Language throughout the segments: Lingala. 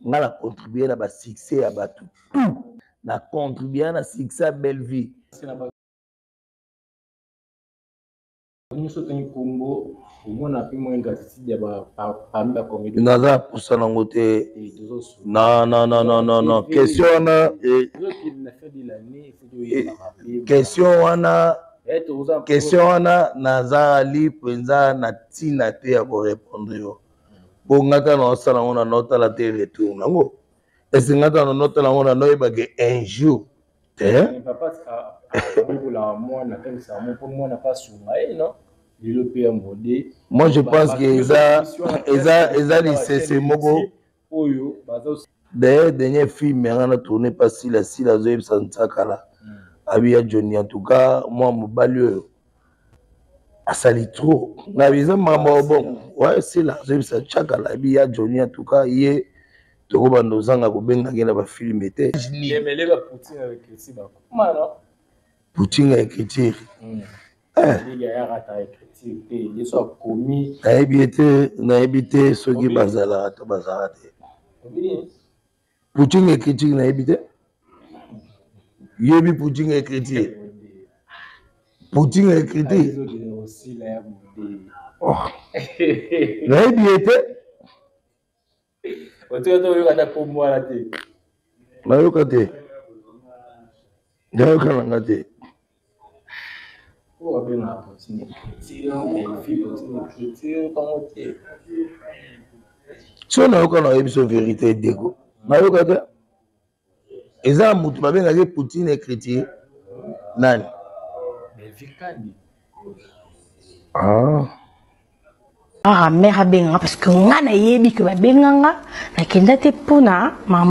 Nga na contribuer na ba succès ya bato tout. Na contribuer na succès ya Bellevue. Nyonso otangi nkombo omona mpe mwa ingratitude ya parmi bacomédien. Naza mposa nango te. Non, non, non, non, non, non. Question wana, question wana, question wana nazali mpenza na ntina te ya korépondre yo. Mpo nga ta naosala yango na naotala te retour nango. Ese nga ta na naotala yango na naoyebake un jour te. Papa abokolaka mwana, akanisaka mo mpo mwana mpe asunga ye, non? Lelo mpe ya mode. Moi je pense que eza eza eza lisese moko oyo baza. D'ailleurs, dernier film yanga na tourné pa Sila, Sila azoyebisa Nsakala abi ya Johnny, en tout cas mwa mobali oyo asali trop na eza makambo ya bongo. Ouais, Sila azoyebisa Nsakala abi ya Johnny, en tout cas ye tokobanda ozanga kobengaki na bafilme te. Poutine ya écriture, nayebi ye te, nayebi te soki bazalaka to bazalaka te. Poutine écriture, nayebi te. Yebi poutine écriture, poutine écriture, nayebi ye te. Otika to oyoka ata kombo wana te? Nayoka te, nayoka nanga te. Oyo babengaka poutine écriture, poutine écriture, bango te. So nayoka, nayebi so vérité deko, nayoka te. Eza na motu babengaki poutine écriture, nani? Ah. Ah, mère abenganga parce que nga nayebi ke babenganga, nakenda te mpona mama.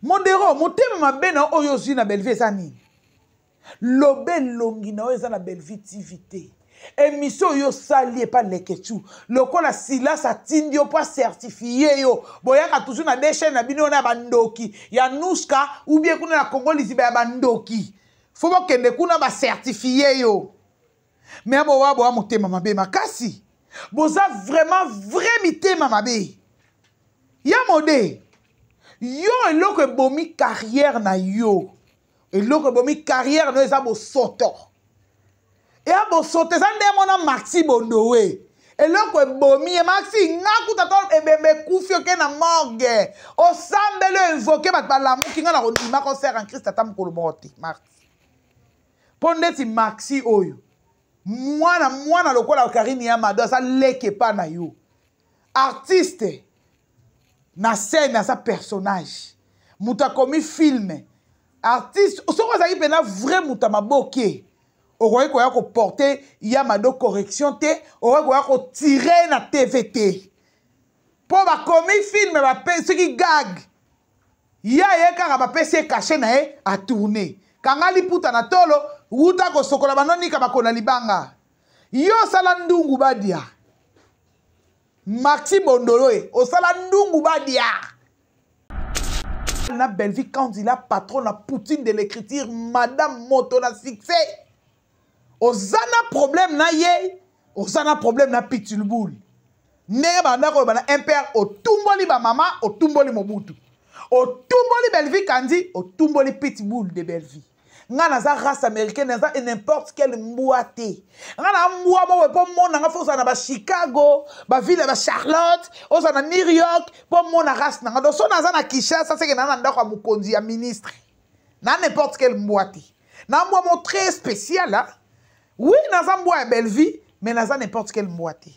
Modero, motema mabe na oyo ozwi na Bellevue eza nini? Loba elongi na oyo eza na Bellevue TV te. Émission oyo osali epa Leketchou, lokola Silas atindi yo mpo acertifie yo, boyaka toujours na deux chaînes na bino wana ya bandoki ya Nuska ou bien kuna na Congo liziba ya bandoki, fo bokende kuna bacertifie yo. Me bowa bowa motema mabe makasi, boza vraiment vrai mitema mabe ya mode. Yo eloko ebomi carrière na yo, eloko ebomi carrière na yo eza bosoto. Eya bosoto, eza nde mona Maxi Bondowe, eloko ebomi ye Maxi. Nga kuta to ebembe ekufi, oke na morgue, osambeli, oinvoke bato balamuki, nga na kondima concert en Christ ata mokolo moko te. Maxi, mpo ndeti Maxi oyo mwana mwana lokola Karine ya Mado aza leki epa na yo, artiste na scène aza personnage, moto akomi film artiste. Soki ozalaki mpena vrai moto ya maboke, okoki koya koporte ya Mado correction te, okoki koya kotire na TV te, mpo bakomi film bape soki gag ye aye kaka bapesi ye kashe na ye atourne, kanga liputa na tolo, wuta kosokola banonika bakona libanga, yo osala ndungu badia. Maxi Bondolo ye osala ndungu badia na Bellevue Kandila, patron na Poutine de l'écriture, madame moto na succès. Oza na problème na ye, oza na problème na Pitulbul, ndenge banda koloba na MPR, otumboli bamama, otumboli Mobutu, otumboli Bellevue Kandi, otumboli Pitbull de Bellevue. Nga naza race américaine, naza n'importe quel mbwa te. Nga na mbwa moko mpo mona nga fo ozala na bachicago, baville ya bacharlotte, ozala na New York mpo mona race na nga. Donc so naza na Kinshasa, seke naa na ndako ya mokonzi ya ministre, na n'importe quel mbwa te, na mbwa moko très spécial, hein? Oui, naza mbwa ya Bellevue, mais naza n'importe quel mbwa te,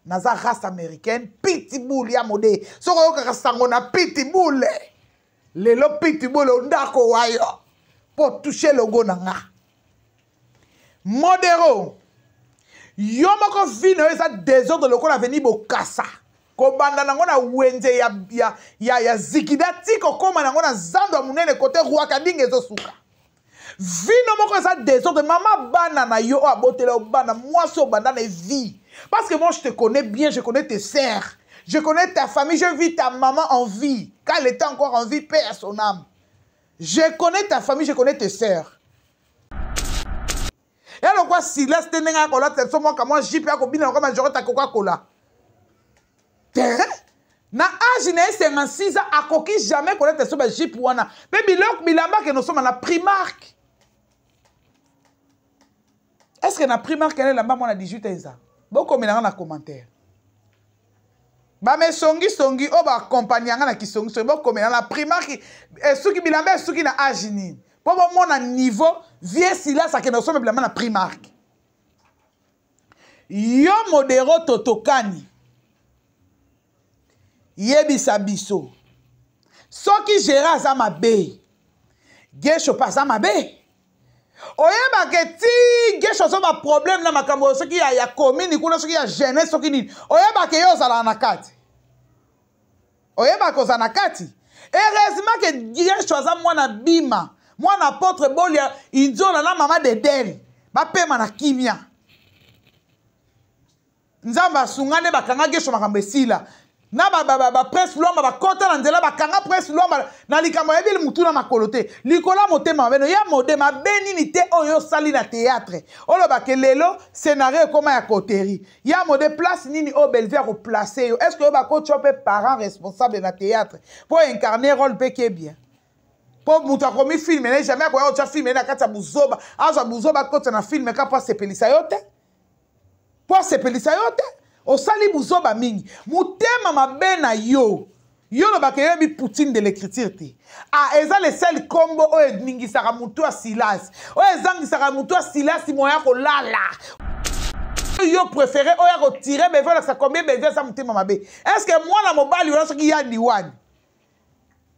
naza race américaine, pitbull ya mode. Soki oyokaka sango na pitbull lelo, pitbull ndako wayo mpo touche logo na nga. Modero, yo moko vi na yo eza désordre lokola aveni Bokasa, kobanda nango na wenze ya, ya, ya, ya Zikida ti kokóma nango na zando ya monene kote Rwakadinga ezosuka. Vino moko eza désordre. Mama bana na yo oyo abotela yo bana, mwasi oyo banda na vie, parce que moi je te connais bien, je connais tes sœurs, je connais ta famille, je vis ta maman en vie quand elle était encore en vie, paix à son âme. Je connais ta famille, je connais tes sœurs. Ya lokwa Silas te, ndenge akolatisa biso mwaka mwa jipe, akobina lokwa majorité, akoka kola te. Na age na ye 56 ans akoki jamais kolata so ba jupe wana mpe biloko bilamba akende osomba na Primark. Est ce que na Primark ena elamba mwana 18 ans eza? Bokomela nga na commentaire. Bamesongisongi oyo baakompagne yanga na kisongisongi, bokomela na Primark esuki bilamba esuki na age nini mpo bomona niveau vieux Silas akende kosomba bilamba na Primark. Yo Modero Totokani, yebisa biso soki Gérard aza mabe, Gesho mpe aza mabe. Oyebaka ti Gesho azo ba problème na makambo soki ya commune kuna, soki ya jeunesse, soki nini, oyebaka ye ozalaka na kati, oyebaka ozala na kati. Heureusement ke Gesho aza mwana bima, mwana apôtre Bolia Inzola na mama Dedel, bapema na kimia. Nzambe asunga nde bakanga Gesho, makambo esila. Na ba Prince Lwamba bakota na nzela, bakanga Prince Lwamba na likambo ayebeli mutu na makolo te, likolo ya motema mabe no ya mode mabe nini te oyo osali na théâtre. Olobake lelo scénario ekoma ya coterie ya mode, place nini oyo Bellevue akoplace yo? Est ce que oyo bakotya mpe parent responsable na théâtre mpo incarner rôle mpe ke bien? Mpo moto akomi film ne jamais akoya kotya film ye na kati ya buzoba, azwa buzoba akotya na film ka mpo asepelisa yo te, mpo asepelisa yo te. Osali buzoba mingi, motema mabe na yo. Yo olobaka eyebi Poutine de l'écriture te. Ah, eza le seul kombo oyo eningisaka motu ya Silas, oyo ezangisaka motu ya Silas moya kolala. Yo préféré oyo akotire beve, olakisa combien beve aza motema mabe. Est ce que mwana mobali wana soki yandi wani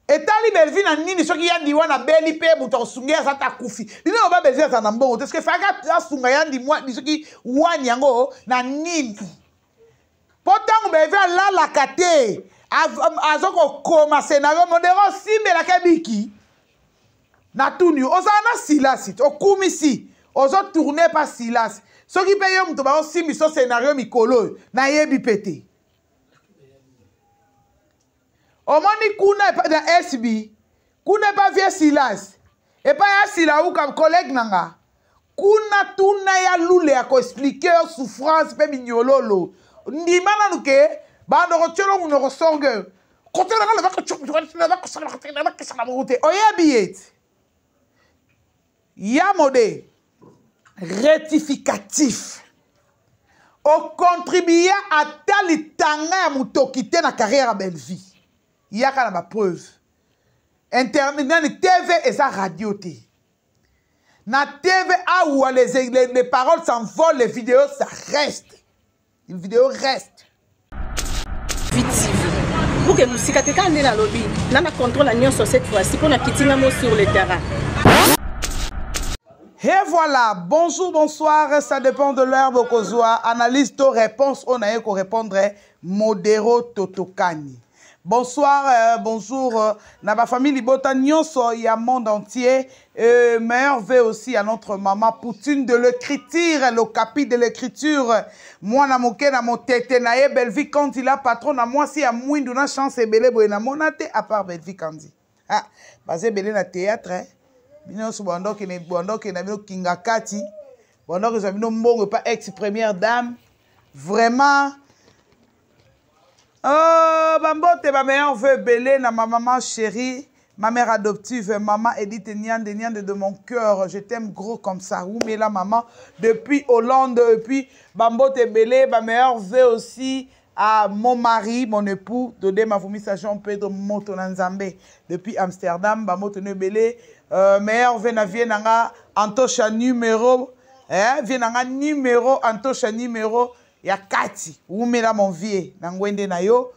etali Belvi na nini? Soki yandi wana abeli mpe moto akosunga ye aza ta akufi, bino loba Belvi aza na mbongo te. Soki efalaki asunga yandi soki wani yango na nini? Mpo ntango Belvi alalaka te, aza kokoma scénario, Modero osimbelaka ebiki na tuni yo ozala na Silasi te, okumisi ozotourne pa Silasi. Soki mpe yo moto baosimbiso scénario mikolo oyo, nayebi mpe te. Omoni kuna na SB kuna epa vie Silas, epai ya Silauka, collègue na nga kuna, tuna ya lule ya koexplike yo souffrance mpe minyololo. Ndima nanu ke bando kotiolo munoko songe te, oyebi ye ti ya mode rectificatif ocontribue ata litanga ya motoki te na carrière ya Bellevue. Yaka na bapreuve. Internet nani, TV eza radio te. Na TV awa les paroles s'envolent, les vidéos ça reste, les vidéos restent. TV buke mosika te, kaka nde nalobi na contrôle ya nyonso cette fois-ci mpo na kitinga mo sur le terrain. Et voilà, bonjour, bonsoir, ça dépend de l'heure bokozwa analyse to réponse on a ko répondre Modero Totokani. Bonsoir, bonjour, na ba famille libota nyonso ya monde entier. Meilleur vœu aussi à notre maman Poutine de l'écriture, le capi de l'écriture. Mwana moke na motete na ye Bellevue Kandi la patron na mwasi ya mwindu na chance ebele boye na mona te à part Bellevue Kandi. Ah, baze ebele na théâtre, hein. Bino nyonso bondoke na bondoke na bino kinga kati. Bondoke za bino mbongo pa ex première dame. Vraiment. Oh, bambote ba meilleur vœu ebele na ma maman chérie, ma mère adoptive, maman Edith Niande, Niande de mon cœur, je t'aime gros comme ça. Oumela maman depuis Hollande. Et puis bambote ebele ba meilleur vœu aussi à mon mari, mon époux, Dodé Mavumisa Jean Pedro Moto na Nzambe depuis Amsterdam, bambote ebele, meilleur vœu na vie nanga Antosha numéro, eh, vie nanga numéro Antosha numéro ya kati, umela mon vieux na ngwende na yo.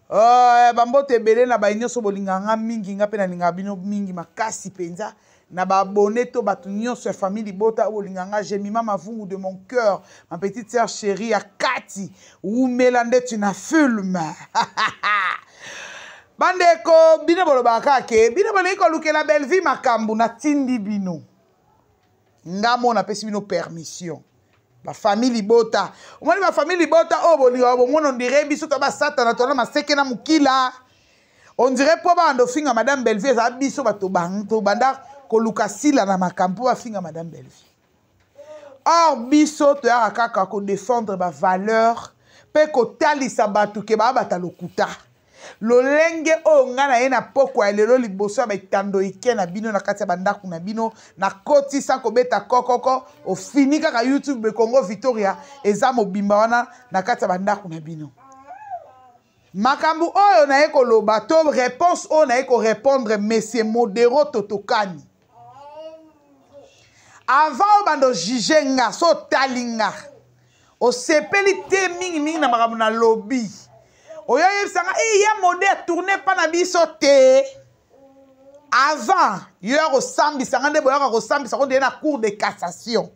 Bambote ebele na baye nyonso bolingaka nga mingi, nga mpe nalingaka bino mingi makasi mpenza. Na baabonné to bato nyonso ya famille libota oyo bolingaka nga, Jemima Mavungu de mon cœur, ma petite sœur chérie ya kati, umela nde tu na film. Bandeko, bino bolobaka kaka ke bino bolingi kolukela Bellevue makambo, natindi bino nga mo napesi bino permission. Bafamille libota, omoni bafamille libota oyo bolingaka bomona, on dirait biso to basatana tona maseke na mokila, on dirait mpo babanda ofinga madame Bellevue ezala biso bato tobanda koluka sila na makambo mpo bafinga madame Bellevue. Or biso toyaka kaka kodefendre bavaleur mpe kotalisa bato ke baa bata lokuta. Lolenge oyo ngai naye na pokwa ya lelo liboso ya baetando ike na bino na kati ya bandako na bino, nakoti sans kobeta kokoko, ofini kaka YouTube Congo Victoria eza mobimba wana na kati ya bandako na bino. Makambo oyo naye koloba to réponse oyo naye korépondre monsieur Modero Totokani. Avant obanda ojuge nga, so otali nga, osepeli te mingimingi na makambo nalobi, oyo oyebisa nga e ya Mode atourne mpa na biso te. Avant yo ya kosambisa nga nde boyaka kosambisa ko nde na cour de cassation.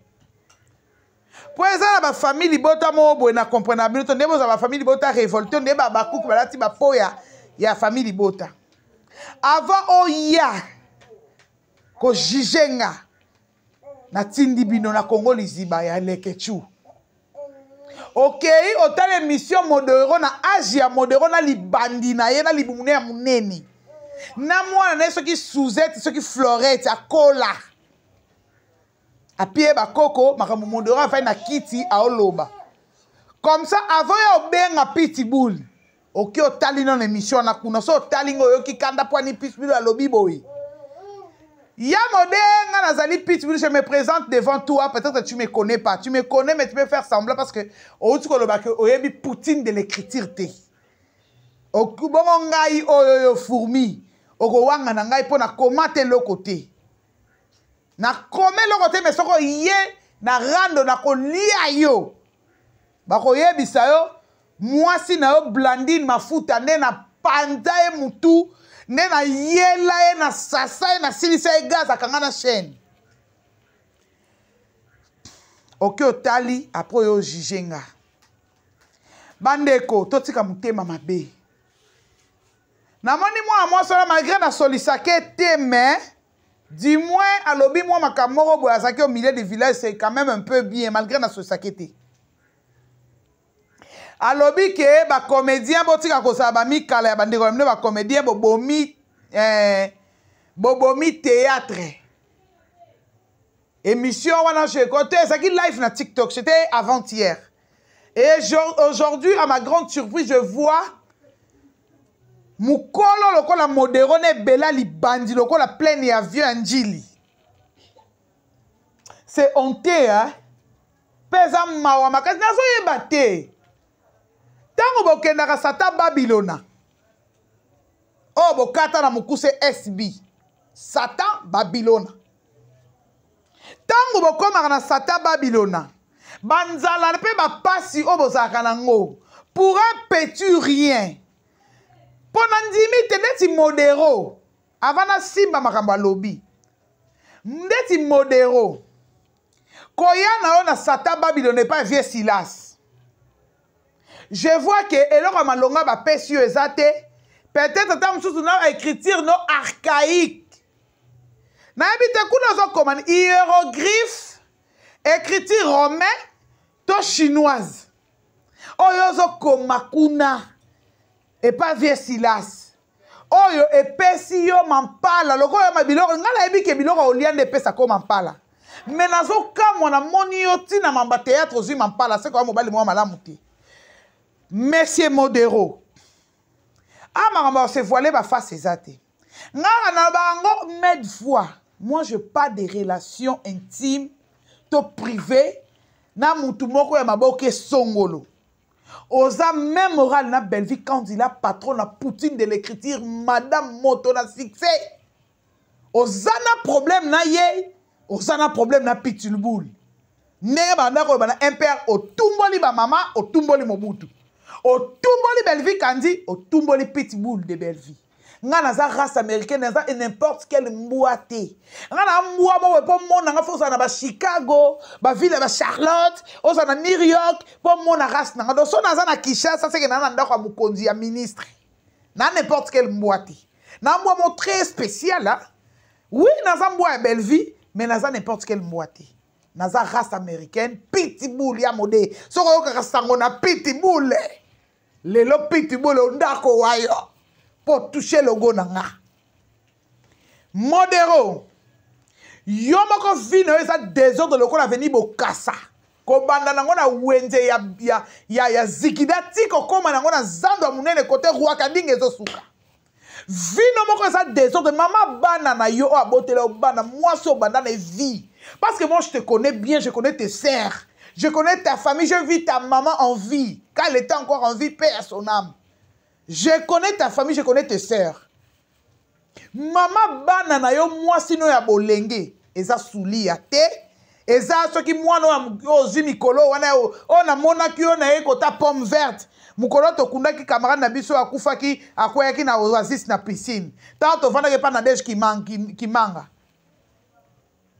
Po eza na bafamille libota moko boye na comprendre na bino to nde bozala bafamille libota révolte, nde bakuku balati bapoya ya famille libota. Avant oya kojuge nga, natindi bino na Congo liziba ya Leketchou. Okei otala émission Modero na age ya Modero na libandi na ye na libumu ne ya monene na mwana na ye soki Suzette soki Florette akola apie bakoko makambo Modero afai na kiti aoloba comme ça. Avant ya obenga Pitbull, oki otali nano émission wana kuna, so otali ngo oyoki kanda pwani Pitbull alobi boye ya Mode, nga nazali Pitbull, je me présente devant toi. Peut-être que tu me connais pas, tu me connais mais tu peux faire semblant parce que outi koloba ke oyebi Poutine de l'écriture te. Bongo ngai oyo oyo fourmi okowanga na ngai mpo na koma te eloko te, nakoma eloko te, mais soki oye na rando nakolia yo, bakoyebisa yo mwasi na yo Blandine Mafuta nde na panza ye mutu, nde nayela ye, na sasa ye, nasilisa ye gaz, akanga na chaîne. Oke otali après oyo ojuge nga. Bandeko, totika motema mabe. Namoni mwana mwasi wana, malgré nasolisaki te, mais du moins alobi mwa makambo moko boye, azalaki au milieu du village, c'est quand même un peu bien malgré nasolisaki te. Alobi ke bacomédien botika kozala bamikala ya bandeko na bino bacomédien, bobomi, bobomi théâtre. Émission wana je te ezalaki live na TikTok, c'était avant-hier. Et aujourd'hui, à ma grande surprise, je vois mokolo lokola Modero na ebele libandi lokola pleine ya avion ya Njili. C'est honteux, hein? Mpe eza mawa makasi. Nazoyeba te ntango bokendaka Sata Babilona oyo bokata na mokuse SB Satan Babilona, ntango bokomaka na Satan Babilona, banzala mpe bapasi oyo bozalaka nango pour un petit rien. Mpo na ndimi te neti Modero avant nasimba makambo alobi ndeti Modero koya na yo na Satan Babylone epai vieux Silas, je vois ke eloko ya malonga bapesi yo eza te. Peut-être ata mosusu na écriture no archaïque, nayebi te kuna ozokoma hiéroglyphe, écriture romain to chinoise oyo ozokoma kuna epa vieux Silas oyo epesi yo mampala lokola yo biloko. Ngai nayebi ke biloko olia nde epesaka yo mampala, me nazokamwa, namoni yo ntina mamba théâtre ozwi mampala seko ya mobali mwa malamu te. Monsieur Modero, a makambo ya se voile baface eza te. Ngaka na bango maintes fois, moi je pas de relation intime to privé na mutu moko ya maboke songolo. Oza même moral na Bellevue quand il a patron na Poutine de l'écriture, madame moto na succès. Oza na problème na ye, oza na problème na Pitbull. Ndenge banda koloba na MPR, otumboli bamama, otumboli Mobutu, otumboli Bellevue Kandi, otumboli Pitbull de Bellevue. Nga naza race américaine, naza n'importe quel mbwa te. Nga na mbwa moko mpo mona nga fo ozala na bachicago, baville ya bacharlotte, ozala na New York mpo mona race na nga. Donc so naza na Kinshasa, seke naa na ndako ya mokonzi ya ministre na n'importe quel mbwa te. Na mbwa mo très spécial, hein? Oui, naza mbwa ya Bellevue, mais naza n'importe quel mbwa te. Naza race américaine, Pitbull ya Mode. Soki oyokaka sango na Pitbull lelo, Pitbull ndako wayo mpo touche logo na nga. Modero, yo moko vie na yo eza désordre lokola veni bokasa. Kobanda nango na wenze ya, ya, ya, ya zikida ti kokóma nango na zando ya monene kote rwakadinga ezosuka. Vino moko eza désordre. Mama bana na yo oyo abotela yo bana, mwasi oyo banda na vie. Parce que moi je te connais bien, je connais tes sœurs, je connais ta famille, je vis ta maman en vie. Quand elle était encore en vie, paix à son âme. Je connais ta famille, je connais tes sœurs. Mama bana na yo mwasi no ya bolenge eza sulia te, eza soki mwana oyo ozwi mikolo wana oyo namonaki yo na ye kota pomme verte. Mokolo tokundaki camarade na biso akufaki, akweyaki na oasis na piscine. Ntango tovandaki epa na Nadege Kimanga.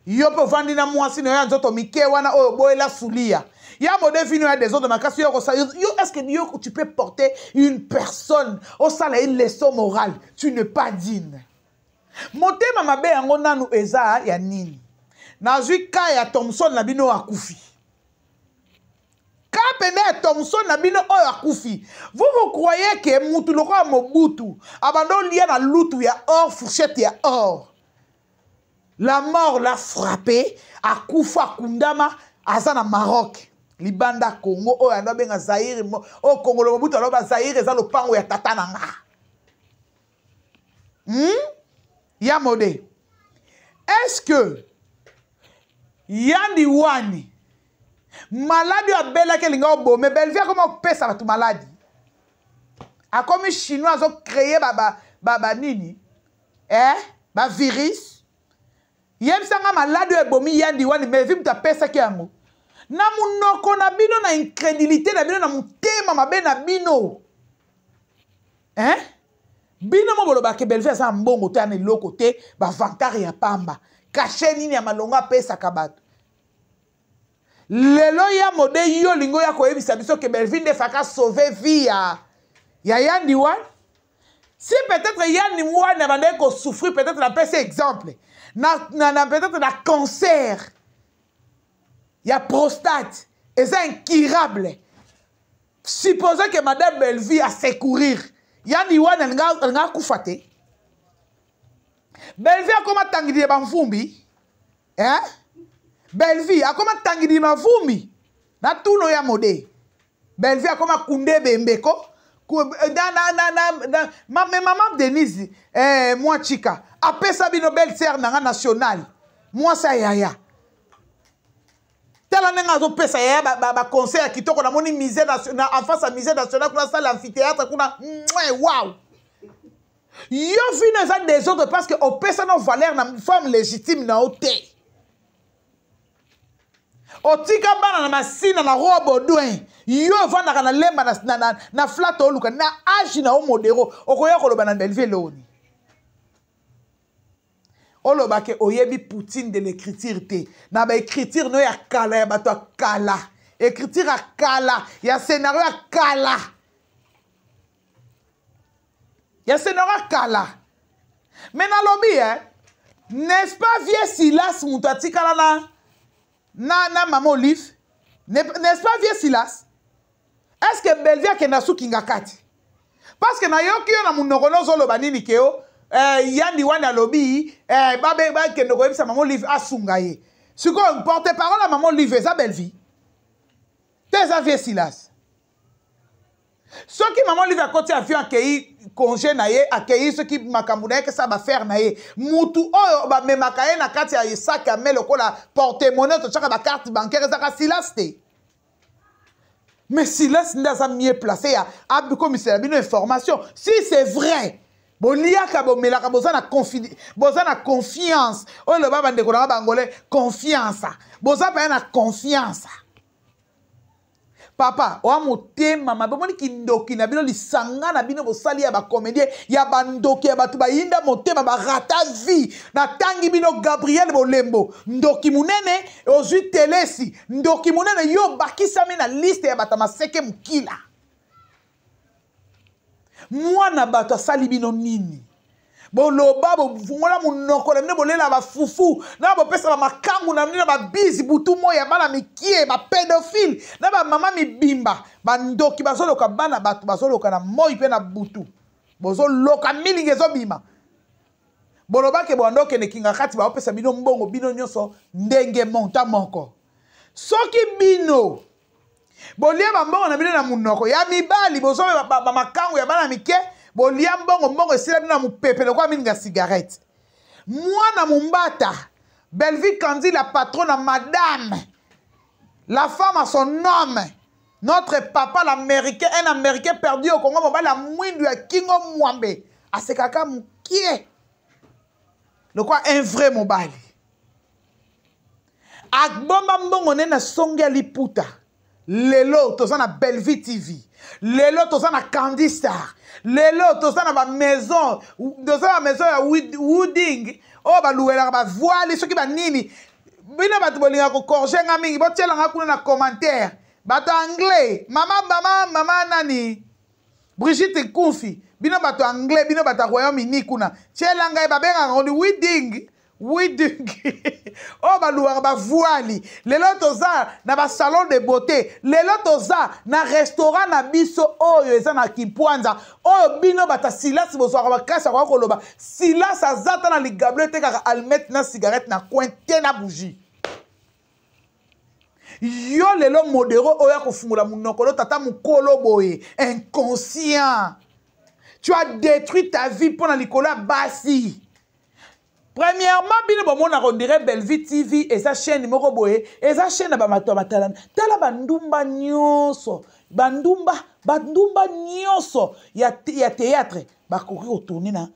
Yo mpe ovandi na mwasi na yo ya nzoto mike wana oyo oboyela sulia. Ya mode vino ya désordre makasi yo kosa yo, est-ce que yo tu peux porter une personne osala une leçon morale? Tu n'es pas digne. Motema mabe yango nanu eza ya nini? Nazwi ka ya Thomson na bino akufi. Ka pende ya Thomson na bino oyo akufi. Vous vous croyez que mutu lokola Mobutu abando lia na lutu ya or, fourchette ya or. La mort l'a frappé, akufa kundama aza na Maroc. Libanda Congo oyo ando benga Zaire, oyo Congo lo Mobutu aloba Zaire eza lopango ya tata na nga. Ya mode. Est-ce que Yandi Wani maladi oyo abelaki elinga obome Bellevue akoma kopesa bato maladi? Akomi chinois azo créer ba, ba, ba, ba nini? Eh? Ba virus? Yebisanga maladi oyo ebomi Yandi Wani, Bellevue moto apesaki yango. Na munoko na bino, na incrédulité na bino, na motema mabe na bino. Hein? Bino mo bolobaka Bellevue aza mbongo te, ana eloko te, ba vantard ya pamba. Cachet nini ya malonga apesaka bato? Lelo ya mode yo lingo ya koyebisa biso ke Bellevue nde faka sauver vie ya Yandi Wani. Si peut-être Yandi Wani abandaki ko souffrir, peut-être na pesi exemple. Na, na, na, peut-être na cancer ya prostate, eza incurable. Supposez que Madame Bellevue a secourir Yandi Wani alinga akufa te. Bellevue akoma tangidi ba mvumbi. Hein? Bellevue akoma tangidi mavumbi. Na tuno ya mode. Bellevue akoma kunde bembeko. Ku, na, na, na, na, na, ma, mais maman Denise, eh, moi chika, apesa bino belle sœur nanga nationale. Moi ça yaya. Tala ndenge azopesa yaya ba, ba, ba conseil ya kitoko, namoni musée national, en face ya musée national kuna salle amphithéâtre kuna, mouais, wow. Yo vino eza désordre parce que opesa no valeur na femme légitime na yo te. Otika bana na masina na roi Baudouin. Yo ovandaka na lemba na, na, na, na flat oluka na âge na o modero okoya koloba na Bellevue loni. Oloba ke oyebi Poutine de l'écriture te. Na ba écriture no ya kala ya bato ya kala. Écriture ya kala, ya scénario ya kala. Ya scénario ya kala. Mais nalobi, hein, n'est-ce pas vieux Silas mutu atikala na, na, na maman Olive? N'est-ce pas vieux Silas? Est-ce que Bellevue akenda sukinga kati? Parce que nayoki yo na munoko nozoloba nini ke yo, Yandi Wani alobi, babe, bakende koyebisa maman Olive asunga ye. Sikoyo porte-parole ya maman Olive eza Bellevue. Te eza vieux Silas. Soki maman Olive akoti avion akei congé na ye, akei soki makambo na ye kesa ba faire na ye. Mutu oyo ba memaka ye na kati ya sac à main lokola porte-monnaie to tchaka ba carte bancaire ezaka Silas te. Mais Silas nde aza mieux placé ya akomisela bino information. Si c'est vrai, boliaka bomelaka boza na boza na confiance. Oyo loba ba ndeko na ba angolais confiance. Boza pa na confiance. Papa, oa motema mabe, omoni kindoki na bino, lisanga na bino bosali ya ba comédien, ya ba ndoki, ya bato bayinda motema, ba rata vie. Natangi bino Gabriel Bolembo, ndoki munene, ozwi telesi, ndoki munene, yo bakisami na liste ya bato maseke mukila. Mwana bato asali bino nini? Boloba, bofungola monoko na bino, bolela ba fufu, na bopesa ba makangu na bino, ba bizi butu moya, bana mikie, ba pédophile, na ba mama mibimba, ba ndoki bazoloka bana bato, bazoloka na moi pe na butu. Bozoloka milingi ezobima. Boloba ke bwando ke ne kinga kati ba opesa bino mbongo bino nyonso ndenge monta moko. Soki bino bolia bambongo na bino na monoko ya mibali, bozwa bamakangu ya bana mike, bolia mbongo, mbongo esila bino na mopepe lokola mininga cigarette. Mwana mombata Bellevue Kandi, la patronne, madame, la femme à son homme, notre papa l'Américain, un Américain perdu au Congo, mobali ya mwindu ya kingo mwambe, asekaka mokie lokola un vrai mobali, abomba mbongo nde na songe ya liputa. Lelo toza na Bellevue TV, lelo toza na Candy Star, lelo toza na bamaison, toza na maison ya Wooding oyo baluwelaka bavoile soki banini. Bino bato bolingaka kokorge nga mingi, botielanga kuna na commentaire, bato anglais, mama mama mama nani, Brigitte Nkunfi, bino bato anglais, bino bato ya Royaume-Uni kuna, tiela ngai babengaka ngo ni Wooding, Wooding oyo baluwaka bavoili. Lelo toza na basalon de beauté, lelo toza na restaurant na biso oyo eza na Kimpwanza, oyo bino bato ya Silasi bozwaka makasi. Akoka koloba Silas aza ata na ligablo, etekaka almete na cigarette na coin te na bougie. Yo lelo modero oyo akofungola monoko lo tata mokolo boye, inconscient, tu as détruit ta vie mpo na likolo ya basi. Premièrement, bino bomonaka ondire Bellevue TV eza chaîne moko boye, eza chaîne ya bamato ya batalana. Tala bandumba nyonso, bandumba, bandumba nyonso ya théâtre bakoki kotourne na,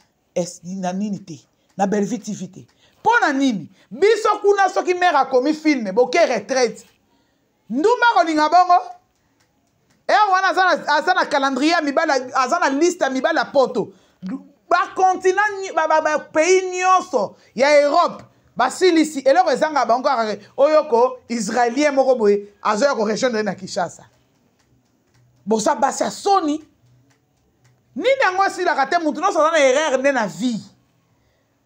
na nini te, na Bellevue TV te. Mpo na nini? Biso kuna soki mare akomi filme, boke retraite, ndumba kolinga bongo ere wana aza na calendrier ya mibali, aza na liste ya mibali ya poto, bacontinent, bapays nyonso ya Europe basilisi. Eloko ezanga bango kaka oyo ko Israélien moko boye azoya korejoindre na Kinshasa. Bosa basi ya soni nini yango esilaka te. Motu nyonso aza na erreur nde na vie.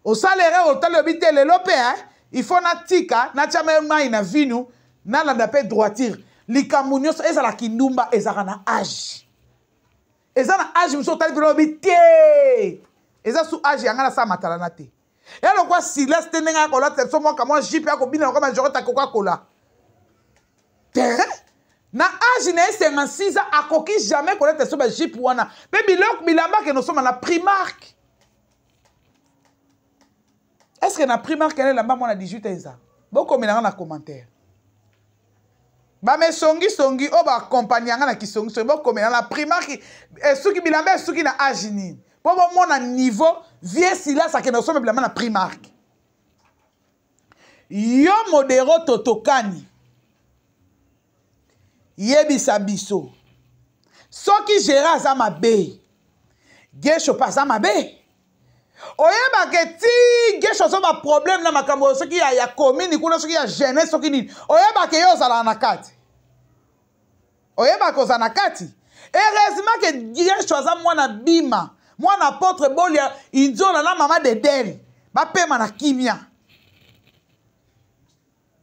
Osala erreur, otali, oyebi te lelo mpe il faut natika natia mai na vinu, nalanda mpe droiture. Likambo nyonso ezala kindumba, ezalaka na age, eza na age mosusu otali mpena, oyebi te eza su age yanga nasala matalana te. Ya lokwa Silas te, ndenge akolatisa biso mwaka mwa jupe, akobina lokwa majorete, akoki akola te na age na ye 56 ans, akoki jamais kolata biso bajupe wana mpe biloko bilamba akende osomba na Primark. Est ce que na Primark ena elamba mwana 18 ans eza? Bokomelanga na commentaire, bamesongisongi oyo baakompagne yanga na kisongisongi, bokomela na Primark esuki bilamba esuki na age nini, mpo bomona niveau vie Silas akende kosomba bilamba na Primark. Yo modero totokani, yebisa biso soki Gérard aza mabe, Gesho mpe aza mabe. Oyebaka ti Gesho aza baproblème na makambo soki ya commune kuna, soki ya jeunesse, soki nini, oyebaka ye ozalaka na kati, oyebaka ozala na kati. Heureusement ke Gesho aza mwana bima, mwana apôtre Bolia Inzola na mama Dedel, bapema na kimia.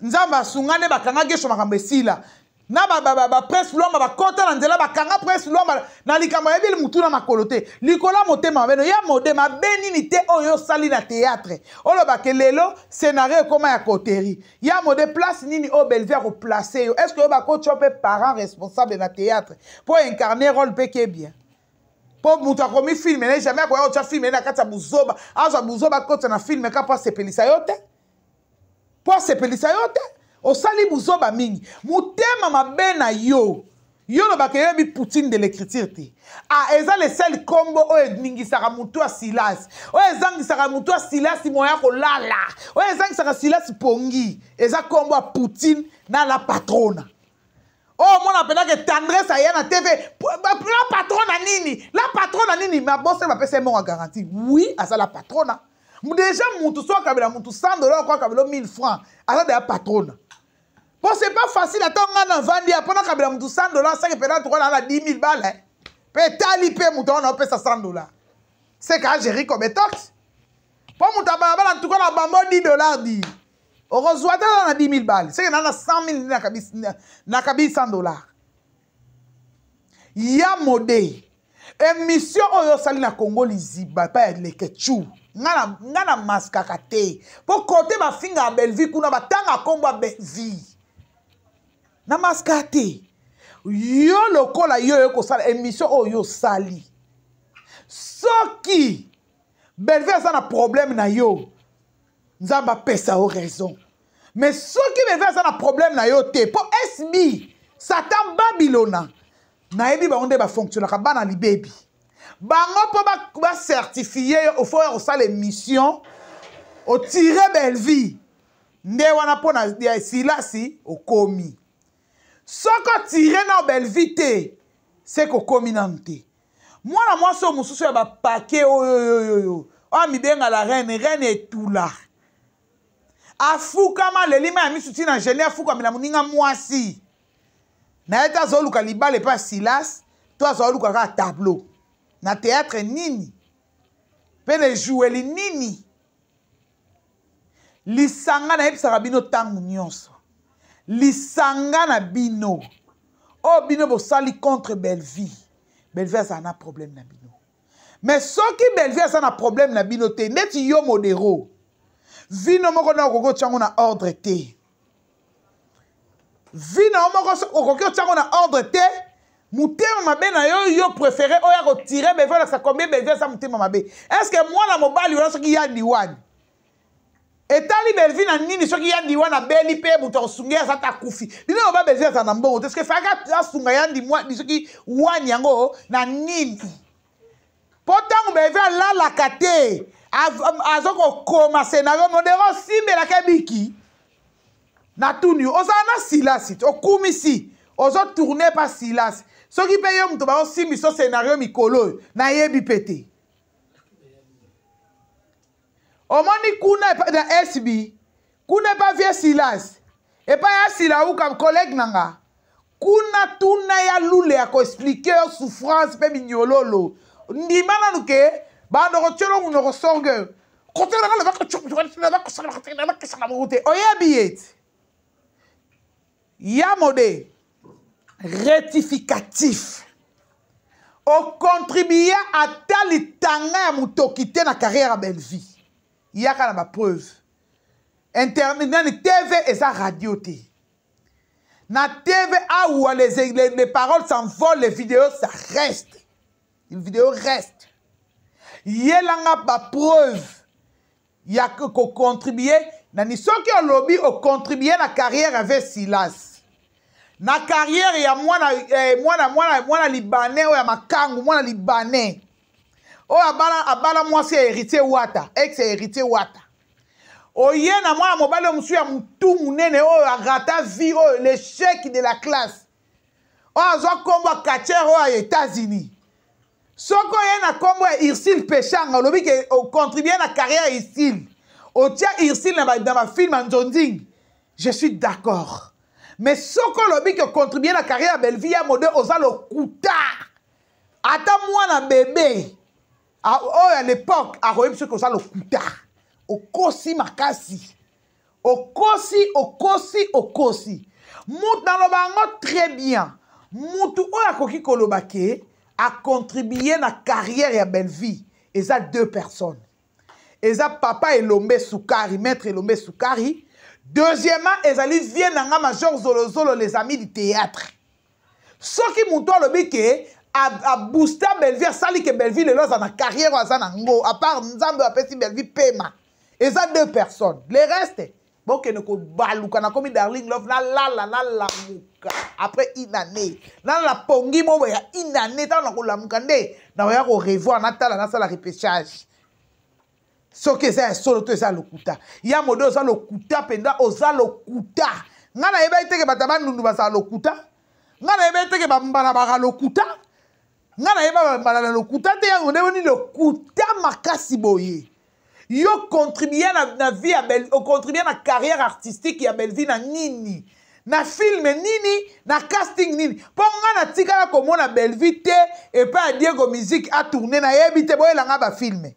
Nzambe asunga nde bakanga Gesho, makambo esila na baprince Lwamba bakɔta na nzela, bakanga Prince Lwamba na likambo ayebeli mutu na makolo te, likolo ya motema mabe no ya mode mabe nini te oyo osali na théâtre. Olobake lelo scénario ekóma ya coterie ya mode, place nini oyo Bellevue akoplace yo? Est ce que oyo bakotya mpe parent responsable na théâtre mpo incarner rôle mpe ke bien? Mpo moto akomi filme ne jamais akoya kotya filme na kati ya buzoba, azwa buzoba akotya na filme ka mpo asepelisa yo te, mpo asepelisa yo te. Osali buzoba mingi, motema mabe na yo. Yo olobaka eyebi Poutine de l'écriture te. Ah, eza le seul kombo oyo eningisaka motu ya Silas, oyo ezangisaka motu ya Silas moya kolala, oyo ezangisaka Silas pongi, eza kombo ya Poutine na la patrona. Oyo omona mpenza ke Tendresse aya na TV, la patrona nini, la patrona nini, mabose bapesa ye mbongo ya garantie. Oui, aza la patrona déjà. Mutu so akabela mutu 100 dollar, oko akabela 1000 francs, aza deya patrona. Po c'est pas facile. Ata nga na vandi ya mpo nakabela mutu 100 dollar, seke mpena tuka na 10 000 bale mpe etali mpe mutu wana opesa 100 dollar, seke agéri cobetox. Mpo mutu abalabala ntuka na bambo 10 dollar di okozwa te, aza na 10 000 bale, seke na na 100 000 nakabi 100 dollar. Ya mode, émission oyo osali na Congo liziba epai ya Lekechu, nga na maskaka te, mpo kote bafingaka Bellevue kuna, batanga nkombo ya Bellevue. Na maska te. Yo lokola yo yo kosala émission oyo osali. Soki Bellevue aza na problème na yo, Nzambe apesa yo raison. Mais soki Bellevue aza na problème na yo te, po SB Satan Babylona nayebi bango nde bafonctionnaka bana libebi. Bango po ba certifier yo, faut ya kosala émission otire Bellevue. Nde wana po na ya Silasi okomi. Soki otire na Bellevue te, se kokomi nanu te. Mwana mwasi oyo mosusu ya bapake oyo oyo oyo oyo amibenga la reine, reine etula. Afukama lelima ya misu tina gene afukamela moninga mwasi. Na ye te azoluka libala epa Silas, to azoluka kaka tableau. Na théâtre nini? Pe na ejoueli nini? Lisanga nayebisaka bino ntango nyonso. Lisanga na bino. Oyo bino bosali contre Bellevue. Bellevue azala na problème na bino. Mais soki Bellevue aza na problème na bino te, ndeti yo modero. Vino moko na okoki otiango na ordre te. Vino moko okoki otiango na ordre te. Motema mabe na yo, yo préféré oyo ya kotirer Bellevue alakisa combien Bellevue aza motema mabe. Est-ce que mwana mobali wana soki ya diwani etali Bellevue na nini soki ya diwani abeli pe moto akosunga ye aza ta akufi. Bino loba Bellevue aza na mbongo te, est-ce que faka asunga ya ndiwani soki wani yango na nini? Po tango Bellevue alalaka te, azo kokoma scénario modero simbelaka biki. Na tuni yo, ozala na Silasi, okumisi, ozo tourner pa Silas. Soki pe yo moto ba osimbi so scénario mikolo oyo, nayebi pe te. Omoni kuna epa na SB, kuna epa vieux Silas, epa ya Silauka collègue na nga. Kuna tuna ya lule ya ko expliquer yo souffrance pe minyololo. Ndima nanu ke bando ko tiolo munoko songe. Oyebi ye ti. Ya mode rectificatif. O contribuer ata litanga ya mutoki te na carrière ya Bellevue. Yaka na ba preuve. Internet nani TV eza radio te. Na TV awa les paroles s'envolent, les vidéos ça reste. Les vidéos restent. Yelanga ba preuve ya ko contribuer na ni soki olobi o contribuer na carrière avec Silas. Na carrière ya mwana, eh, mwana, mwana, mwana libanais oyo ya makangu, mwana libanais. Oyo abala mwasi ya héritier Wata, ex ya héritier Wata. Oye na mwana mobali oyo mosusu ya mutu munene oyo arata vie oyo l'échec de la classe. Oyo azwa kombo ya catcheur oyo ya États-Unis. Soko oye na kombo ya Ursule Peshanga, olobi ke o contribuer na carrière ya Ursule. Otia Ursule na ba film ya Nzonzing. Je suis d'accord. Mais soko olobi ke contribuer na carrière ya Bellevue ya mode oza lokuta. Ata mwana bébé oyo à l'époque akoyebi soki oza lokuta. Okosi makasi. Okosi, okosi, okosi. Mutu naloba yango très bien. Mutu oyo akoki koloba ke a contribuer na carrière ya Bellevue eza deux personnes. Eza papa Elombe Sukari, maître Elombe Sukari. Deuxièmement, ezali vieux nanga Major Zolozolo, les amis du théâtre. Soki mutu alobi ke a boosta Bellevue, asali ke Bellevue lelo aza na carrière aza na ngo, à part Nzambe apesi Bellevue pema. Eza deux personnes. Le reste, bokende kobaluka na komi Darling Love, na lala, na lamuka après une année. Na la pongi mobo ya une année, tango na kolamuka nde, na oya ko revoir, na tala, na sala repêchage. Soki eza ya solo to eza lokuta. Ya mode oza lokuta mpenza, oza lokuta. Nga nayebaki te ke bato ya bandundu bazala lokuta. Nga nayebaki te ke bambala baka lokuta. Nga nayeba bambala na lokuta te, yango nde boni lokuta makasi boye. Yo contribuer na vie ya Belle, o contribuer na carrière artistique ya Bellevue na nini? Na film nini? Na casting nini? Po nga na tikala komona Bellevue te epai ya Diego Musique a tourner, nayebi te, boyela nga ba film.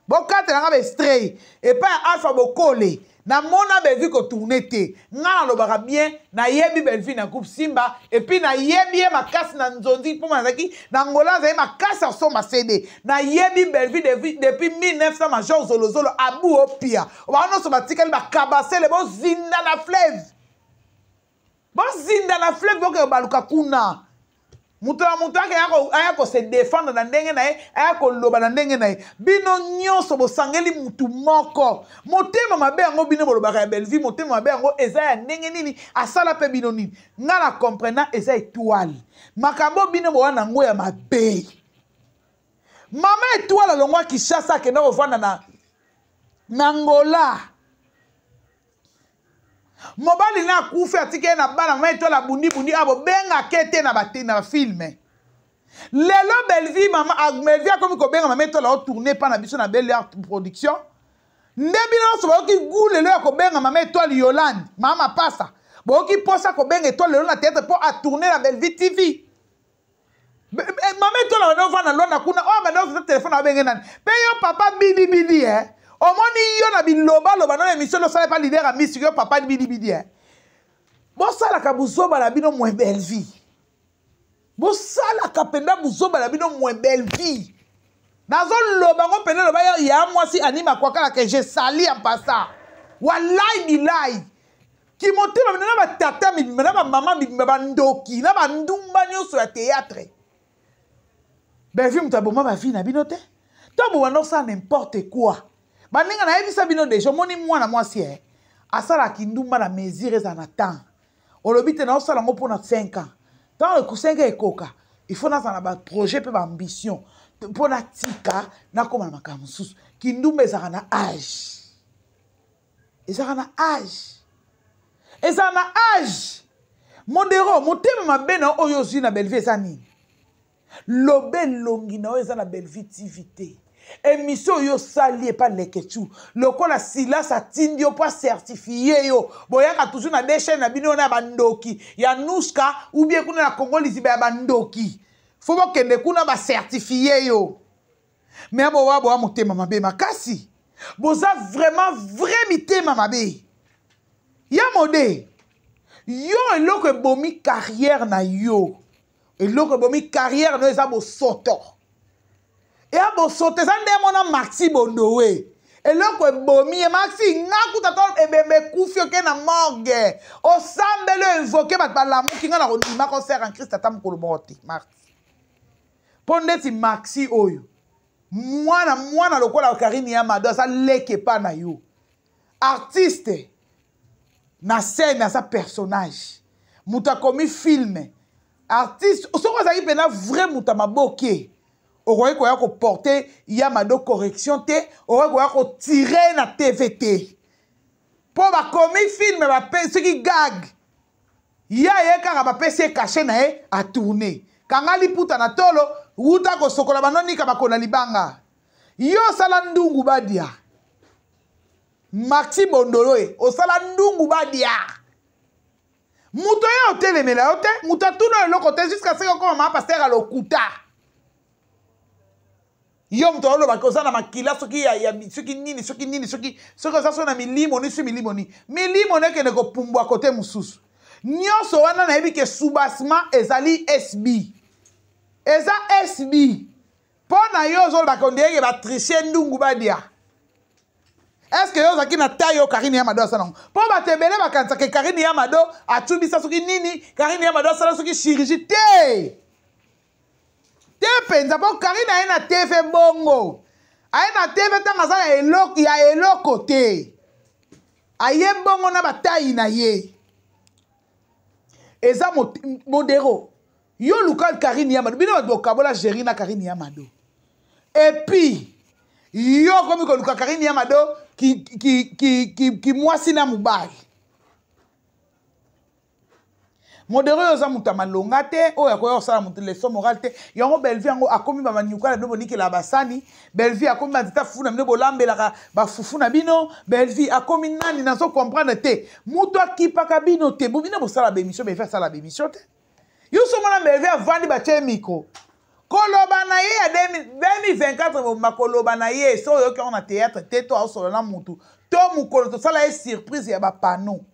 Bokatela nga ba extrait epai ya Alpha Bokole. Namona Bellevue ko tourner te. Nga nalobaka bien, nayebi Bellevue na groupe Simba et puis nayebi ye makasi na Nzonzi mpo nazalaki na Angola, azali makasi asomba CD. Nayebi Bellevue depuis 1900 Major Zolozolo Abu Opia. Bango nyonso batikali bakabasele bozinda na fleuve. Bozinda na fleuve, boke baluka kuna. Moto na moto ake aya ko se défendre na ndenge na ye, aya koloba na ndenge na ye. Bino nyonso bosangeli mutu moko. Motema mabe yango bino bolobaka ya Bellevue, motema mabe yango eza ya ndenge nini? Asala pe bino nini? Nga na comprena eza étoile. Makambo bino bowa nango ya mabe. Mama étoile alongwa Kinshasa akenda kovanda na Angola. Mobali na akufi atiki ye na bana, mama étoile abundi bundi a bobenga ke te na ba na ba film. Lelo Bellevue mama Bellevue akomi kobenga mama étoile ao tourner pa na biso na Belle Art Production. Nde bino nyonso boyoki goût lelo ya kobenga mama étoile Yolande, mama Pasa. Boyoki posa kobenga étoile lelo na théâtre po a tourner na Bellevue TV. Mama étoile banda ovanda Luanda kuna, oyo banda ozwa telefone abenge nani? Pe yo papa bidi bidi eh. Omoni yo na biloba loba na émission osala pa leader ya musique yo papa bidi bidi eh. Bosalaka buzoba na bino moins Bellevue. Bosalaka mpenza buzoba na bino moins Bellevue. Nazoloba ngo mpenza loba ya, ya mwasi anima kwakala que je sali en passant. Wallahi bilahi. Kimotema bino na batata mibimba na bamama mibimba bandoki na bandumba nyonso ya théâtre. Bellevue moto aboma ba vie na bino te. To bobanda kosala n'importe quoi. Baninga nayebisa bino deja, omoni mwana mwasi eh, asalaka kindumba na mesure ezala na temps. Olobi te naosala yango mpona 5 ans. Ntango 5 ans ekoka, il faut nazala na ba projet mpe ba ambition mpo natika nakóma na makambo mosusu. Kindumba ezalaka na age. Ezalaka na age. Ezalaka na age. Modero, motema mabe na oyo ozwi na Bellevue eza nini? Lobe elongi na oyo eza na Bellevue TV te. Émission oyo osali epa Leketchou, lokola Silas atindi yo po acertifie yo, boyaka toujours na deux chaînes na bino na bandoki ya Nouska ou bien kuna na Congo liziba ya bandoki. Faut bokende kuna ba certifie yo. Mais bowa bowa motema mabe makasi. Boza vraiment vrai mitema mabe. Ya mode, yo eloko ebomi carrière na yo. Eloko ebomi carrière na yo eza bosoto. Ya bosoto eza nde mona Maxi Bondowe. Eloko ebomi ye Maxi, nga kuta to ebembe ekufi oke na morgue. Osambeli oinvoke bato balamuki nga na kondima concert en Christ ata mokolo moko te Maxi. Po ndeti Maxi oyo mwana mwana lokola Karine ya Mado aza leke pa na yo. Artiste na scène aza personnage. Moto akomi film. Artiste soki ozalaki mpena vrai moto ya maboke, okoki koya koporter ya Mado correction te, okoki koya kotirer na TV te. Po bakomi film bape soki gag ya ye kaka bapesi ye cachet na ye a tourner. Kanga liputa na tolo, wuta kosokola banonika bakona libanga. Yo osala ndungu badia. Maxi Bondolo e, osala ndungu badia. Moto ye otelemela yo te, moto atuna eloko te jusqu'à ce que okoma mama pasteur ya lokuta. Yo moto olobaki oza na makila soki ya, ya, soki nini, soki nini, soki, soki oza soki na milimo ni, soki milimo ni. Milimo ni ekende kopumbwa kote mosusu. Nyonso wana nayebi ke soubassement ezali SB. Eza SB. Mpo na yo ozolobaka ondenge ba tricher ndungu badia. Est-ce que yo ozalaki na taille oyo Karine ya Mado asala yango? Mpo bato ebele bakanisaka ke Karine ya Mado atubisa soki nini, Karine ya Mado asala soki chirurgie te. Te mpenza, mpo Karine aye na TV bongo. Aye na TV ntango aza ya eloko, ya eloko te. Aye bongo na bataille na ye. Eza modero. Yo luka Karine ya Mado. Bino bato bokabola Jerry na Karine ya Mado. Et puis, yo okomi koluka Karine ya Mado ki mwasi na mobali. Modero oyo oza moto ya malonga te, oyo akoya kosala moto leçon morale te. Yango Bellevue yango akomi ba manyuka na bino bonikela basani. Bellevue akomi ba nzeta fufu na bino bolambelaka ba fufu na bino. Bellevue akomi nani nazo comprendre te. Moto akipaka bino te. Bo bino bosala ba émission, Bellevue asala ba émission te. Yo so mona Bellevue avandi ba tie micro. Koloba na ye ya 2024 mobimba koloba na ye so oyoki yango na théâtre te to aosolola na mutu to mokolo tosala ye surprise ya ba panneau.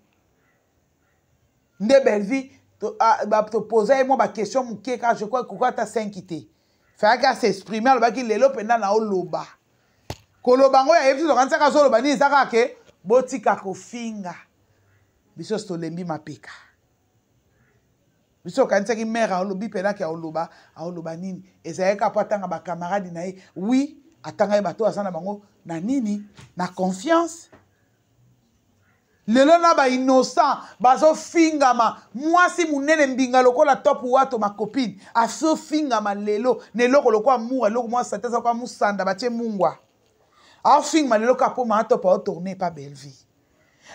Nde Bellevue to posa ye mwa ba question moke kaka je crois ekoki ata 5 te. Fayaki a s'exprimer alobaki lelo mpenza na oloba. Koloba ngo ya ye biso tokanisaka azoloba nini eza kaka ke botika kofinga. Biso tolembi mapeka. Biso okanisaki mère alobi mpenza ke aoloba, aoloba nini? Ezalaki kaka mpo atanga bacamarade na ye. Oui, atanga ye bato aza na bango na nini, na confiance. Lelo na ba innocent bazofingama, mwasi munene mbinga lokola top wato ma copine azofingama lelo na eloko lokola mura, eloko mwa sante aza lokola musanda batie mungwa, afingama lelo kaka mpo maa top aotourne epa Bellevue.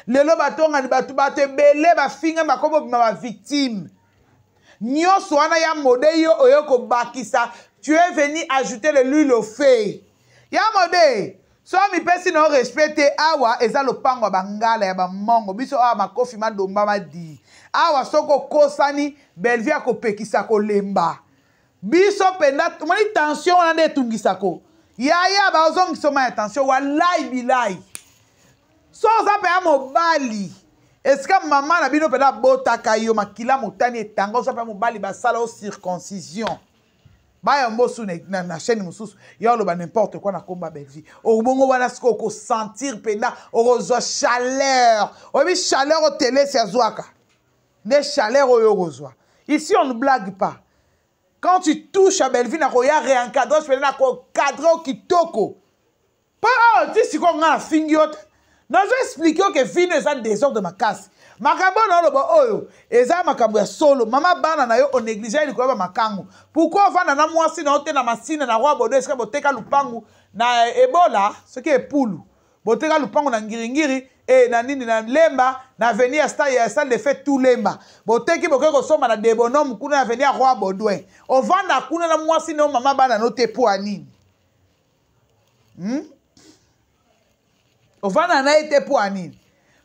Lelo batongani bato, bato ebele bafingami, bakomi obima ba victime nyonso wana ya mode. Yo oyo kobakisa, tu es venu ajouter le l'huile au feu. Ya mode, so mipesi na yo respect te. Awa eza lopango ya bangala ya bamongo, biso awa makofi madomba madi awa. Soki okosani, Bellevue akopekisa kolemba biso mpenza. Omoni tension wana nde etungisako yaya, bazongisa ma ya tension. Walai bilai, so oza mpenza mobali, esika mama na bino mpenza abotaka yo, makila motani etanga, oza mpenza mobali, basala yo circoncision, bayambo su na, na chaîne mosusu ya oloba n'importe quoi na komba Bellevue. Obongo wana sikoyo okosentir mpenza, okozwa chaleur. Oyebi chaleur oyo telesi azwaka nde chaleur oyo okozwa. Ici on ne blague pas. Quand tu touches à Bellevue, nakoya réencadrage mpenza, nakocadre o kitoko. Mpo awa ti sikoyo ngai nafingi yo te, nazo explike yo ke vino eza désordre makasi. Makambo oyo naoloba oyo eza makambo ya solo. Mama bana na yo onéglige ye likolo ya bamakangu. Pourkui ovanda na mwasi na yo te na Masina, na Roi Bodo, esika boteka lupangu na Ebola, soki epulu boteka lupangu na Ngiringiri e na nini na Lemba, na avenue ya stade, ya salle de fête tout Lemba boteki, bokoki kosomba na Debonhomme kuna na avenue ya Roi Baudouin. Ovanda kuna na mwasi na yo, mama bana no te, mpo ya nini? Ovanda na ye te mpo ya nini?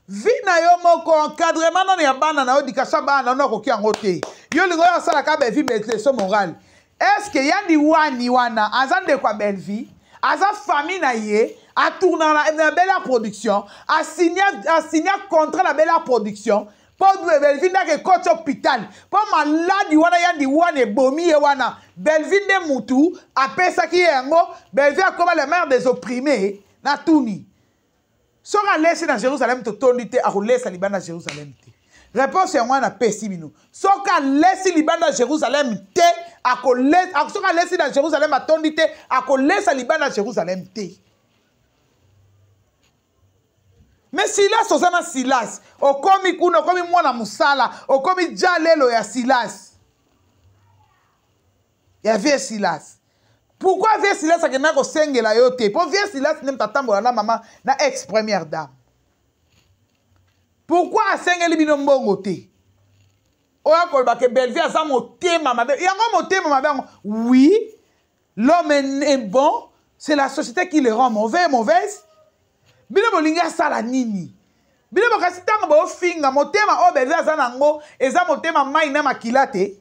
Vi na yo moko, encadrement nano ya bana na yo, éducation ya bana na yo nakoki yango te. Yo olingi oyo asalaka Bellevue maîtresse morale. Est ce que yandi wani wana aza ndeko ya Bellevue, aza famille na ye, atournaka na Bella Production, asinya contrat na Bella Production mpo Bellevue ndaka ekoti hôpital mpo maladi wana yandi wana ebomi ye wana, Bellevue nde mutu apesaki ye yango. Bellevue akoma la mère des opprimés. Natuni, soki alesi na Jérusalem totondi te, akolesa libanda Jérusalem te? Réponse yango wana napesi bino. Soki alesi libanda Jérusalem te, soki alesi na Jérusalem atondi te, akolesa libanda Jérusalem te. Mais Silas, oza na Silas, okomi kuna, okomi mwana mosala, okomi ja lelo ya Silas, ya vie Silas. Pourquoi vie Silas akendaki kosengela yo te? Mpo vie Silas nde moto atambola na mama na ex première dame. Pourquoi asengeli bino mbongo te? Oyo akoloba ke Bellevue aza motema mabe, yango motema mabe yango. Oui, l'homme est bon, c'est la société qui le rend mauvais, mauvaise. Bino bolingi asala nini? Bino bokasi ntango bofinga motema oyo Bellevue aza nango eza motema mai na makila te.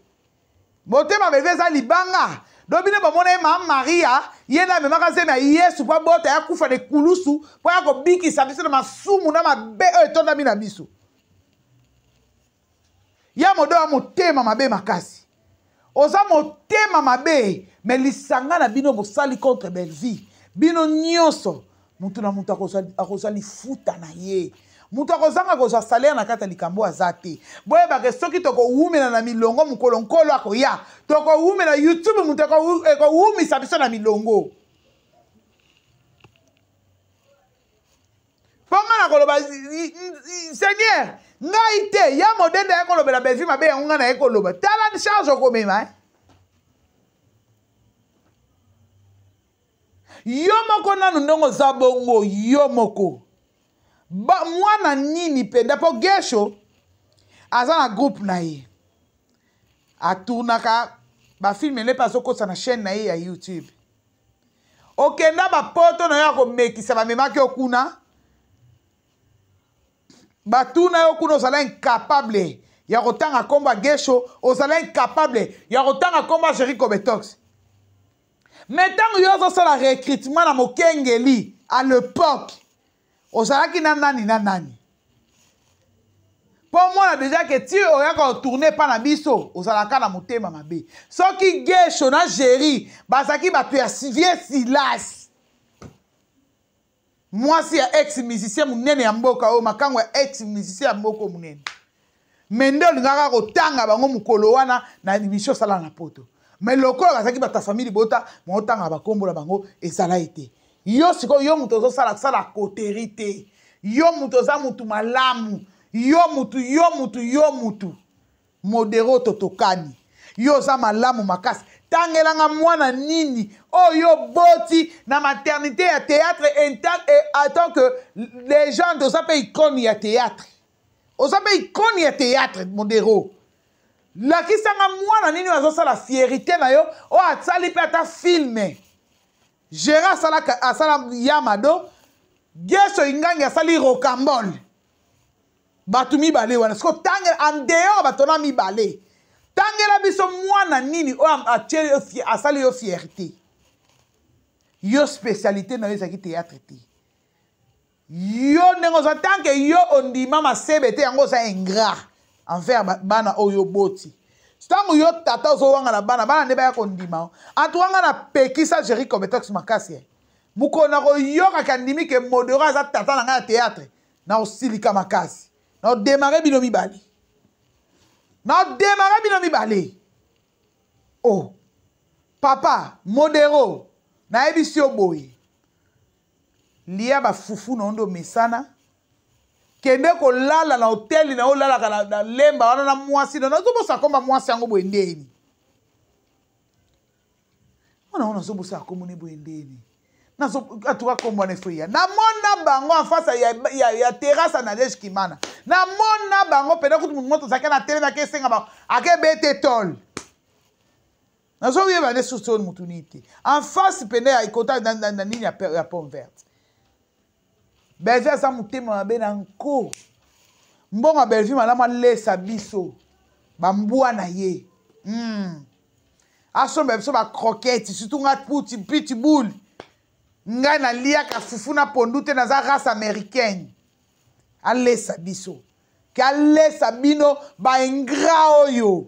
Motema Bellevue eza libanga. Do bino bomona ye mama Maria, ye nde amemaka zemi ya Yesu mpo abota ya kufa na ekulusu mpo ya kobikisa biso na masumu na mabe oyo etondami na biso. Ya modo ya motema mabe makasi, oza motema mabe. Me lisanga na bino bosali contre Bellevue, bino nyonso, moto na moto akozwa lifuta na ye. Moto akozanga kozwa salaire na kati ya likambo aza te. Boyebake soki tokowumela na milongo, mokolo Nkolo akoya, tokowumela YouTube, moto ekowumisa biso na milongo. Mpo ngai nakoloba, Seigneur, ngai te ya modende aye kolobela Bellevue mabe, yango ngai naye koloba. Tala charge okomema, eh? Yo moko nanu ndenge oza bongo, yo moko ba, mwana nini mpenza? Mpo Gesho aza na groupe na ye, atournaka bafilme ele mpe azokotisa na chaîne na ye ya YouTube. Okenda bapoto na yo ya komekisa, bamemaki yo kuna, batuna yo kuna, ozala incapable ya kotanga nkombo ya Gesho, ozala incapable ya kotanga nkombo ya Jeri Cobetox. Mais ntango yo ozosala recrutement na mokengeli à l'époque, ozalaki na nani na nani? Mpo omona deja ke ti oyaka otourne epa na biso, ozalaka na motema mabe. Soki Gesho na Géri bazalaki bato ya vie Silas, mwasi ya ex musicien monene ya mboka oyo, makango ya ex musicien ya mboka oyo monene. Me nde olingaka kotanga bango mokolo wana na émission osala na poto. Mais lokola bazalaki bato ya famille libota, maotanga bakombo na bango ezala ete. Yo sikoyo yo moto ozosala sala coterie te. Yo moto oza motu malamu. Yo motu, yo motu, yo motu. Modero totokani. Yo oza malamu makasi. Tangelanga mwana nini oyo boti na maternité ya théâtre en tant que légende, oza pe icône ya théâtre. Oza pe icône ya théâtre Modero. Lakisanga mwana nini oyo azosala fierité na yo, oyo asali pe ata film. Gérard asala, asala Yamado, Geso Ingangi asali Rocambole. Bato mibale wana siko tangela en dehors bato na mibale. Tangela biso mwana nini oyo atie yo asali yo fierté. Yo spécialité na yo ezalaki théâtre te. Yo ndenge oza tant que yo ondima masebe te yango oza ingrat envers bana oyo oboti. Ntango yo tata ozowanga na bana, bana nde baya kondima. En tout cas nga napekisa Jerry Cobetox makasi. Mokolo na koyokaka andimi ke Modero aza tata na ngai ya théâtre, na osilika makasi. Na odémarrer bino mibale. Na odémarrer bino mibale. Oh. Papa Modero, nayebisi yo boye. Lia ba fufu na ondo mesana. Kende kolala na hôtel na olalaka na, na lemba wana na mwasi na nazobosa komba mwasi yango boye ndeni. Wana wana nazobosa kombo ne boye ndeni. Nazo atuka kombo na efoya. Na mona bango en face ya, ya, ya terrasse na Nadège Kimana. Na mona bango pena kutu moto zaka na telema ke senga ba ake bete tol. Nazoyeba nde susu oyo motu nini te. En face pene ya ekota na, na, na nini ya, ya pomme verte. Bellevue aza motema mabe na nko. Mbongo ya Bellevue malamu alesa biso bambwa na ye. Asomba biso ba croquettes, surtout nga puti pitbull. Ngai naliaka fufu na pondu te, naza race américaine. Alesa biso. Ke alesa bino ba ingrat oyo.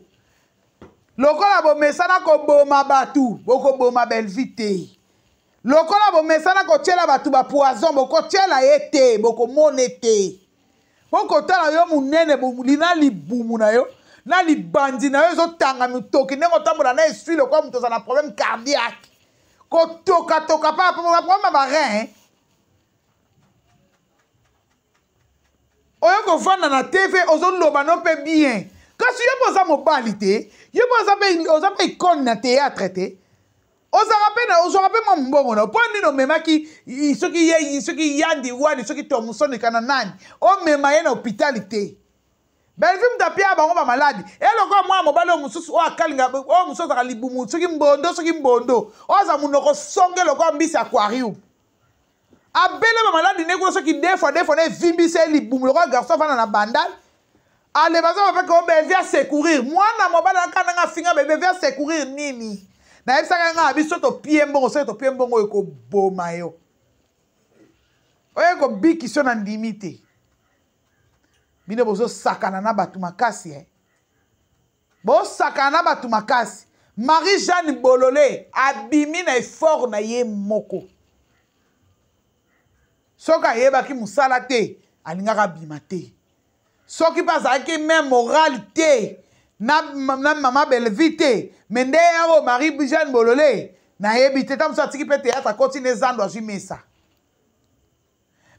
Lokola bomesana koboma batu, bokoboma Bellevue te. Lokola bomesana kotiela batu ba poison, bokotiela ye te, bokomona te. Bokotala yo munene, lina libumu na yo, na libandi na yo ezotanga mitoki ndenge otambola na esui lokola moto aza na problème cardiaque. Kotokatoka pa, pa, pa, problème ya ba rein. Oyo kovanda na TV ozoloba no pe bien. Kasi yo mpe oza mobali te, yo mpe oza mpe icône na théâtre te. Ozalaka mpe na, ozwaka mpe mwa mbongo na yo. Mpo nini omemaki, i, soki ye, i, soki Yandi Wani, soki Thomson kana nani, omema ye na hôpital te. Bellevue moto apia bango ba maladi. E lokola mwana mobali oyo mosusu oyo akalinga, oyo mosusu azalaka libumu, soki mbondo, soki mbondo. Oyo aza monoko songe lokola mbisi aquarium. Abele ba maladi ne kuna soki deux fois, deux fois na evimbisa ye libumu lokola garçon avanda na bandal. Ale baza ba ko Bellevue a secourir. Mwana mobali aka nanga finga Bellevue a secourir nini? Na yebisaka nga biso to pie mbongo, soki to pie mbongo eko boma yo. Oye ko bikiso na ndimi te. Bino bozo sakana na batu makasi eh. Bo sakana na batu makasi. Marie-Jeanne Bolole abimi na effort na ye moko. Soki ayebaki musala te, alingaka abima te. Soki pe azalaki même morale te na, na mama Bellevue te, mais nde yango Marie-Jeanne Bolole nayebi te, tango mosusu atiki pe théâtre akoti ne zando azwi mesa.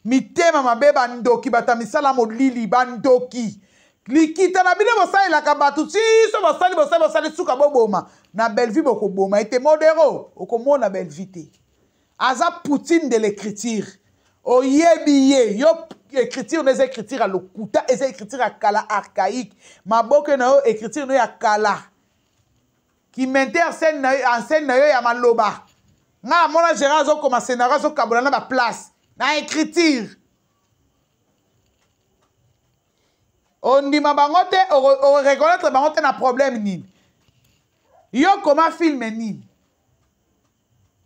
Mitema mabe ba ndoki bato ya misala molili ba ndoki likita na bino bosalelaka bato ti so bosali bosali bosali suka boboma na Bellevue bokoboma ete Modero okomona Bellevue te aza Poutine de l'écriture oyebi ye yo écriture no eza écriture ya lokuta eza écriture ya kala archaïque maboke na yo écriture no ya kala ki metteur scène na yo en scène na yo ya maloba nga namona Gérard azokoma scénario azokabola na ba place na écriture ondima bango te o reconnaître bango te na problème nini yo koma film nini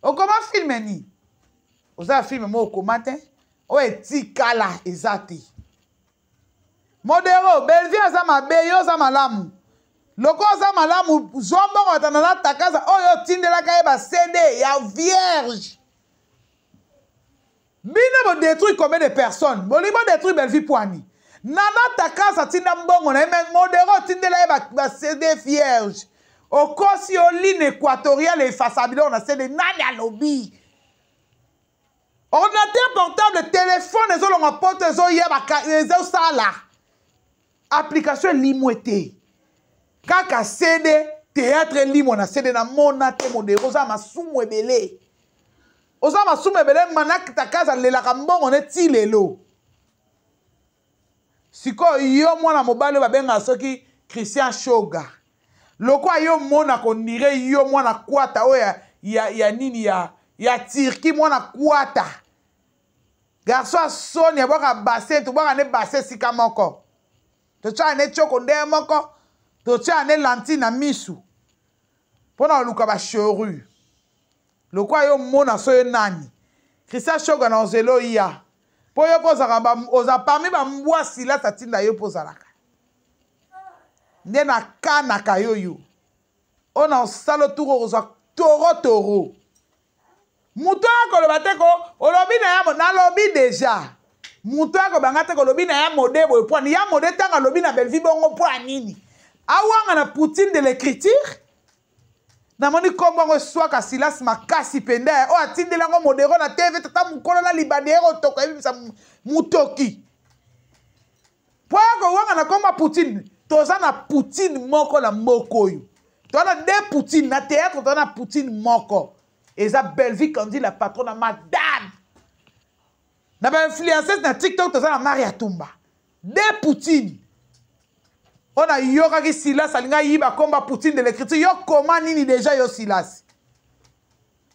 okoma film nini oza na film moko okoma te oyo etikala eza te Modero, Bellevue aza mabe, yo oza malamu. Loko oza malamu, zwa mbongo atanda na takaza oyo otindelaka ye ba CD ya vierge. Bino bo détruire combien de personnes? Bolingi bo détruire Bellevue Poani. Nana Takas atinda mbongo na ye mais Modero otindela ye ba CD vierge. Okosi yo ligne équatoriale efasa biloko na CD nani alobi? Ordinateur portable, téléphone ezolonga poto ezoya ezosala. Application elimwe te. Kaka CD théâtre elimwa na CD na mona te Modero oza masumu ebele. Oza masumu ebele Manak Takas alelaka mbongo ne ti lelo. Sikoyo yo mwana mobali oyo babengaka soki Christian Shoga lokola yo mona kondire yo mwana kwata oyo ya, ya, ya nini ya, ya Turquie mwana kwata garçon ya soni abwaka bassin tobwaka nde bassin esika moko totyaka nde tioko ndenge moko totyaka nde lentille na misu mpo na koluka bacheru lokola yo mona so ye nani Christian Shoga na ozela oya mpo yo mpo ozalaka oza parmi bambwa Silas atinda yo mpo ozalaka nde nakanaka yo yo oyo na osala oturu okozwa toro toro moto oyo akoloba te ko olobi na ya nalobi deja moto oyo akobanga te kolobi na ya mode boye pwani ya mode ntango alobi na Bellevue bongo mpo ya nini awanga na poutine de l'écriture namoni nkombo yango eswaka silas makasi mpenza eh, oyo atindeli yango modero na tv tata mokolo na libandi ye kotoka ebimisa motoki mpo ya kowanga na nkombo ya poutine toza na poutine moko na moko oyo toza na de poutine na théâtre toza na poutine moko eza bellevue kandi la patron na madame na bainfluenceuse na tiktok toza na maria tumba de poutine oyo nayokaki silas alingi ayiba komba poutine de l'écriture yo koma nini deja yo silas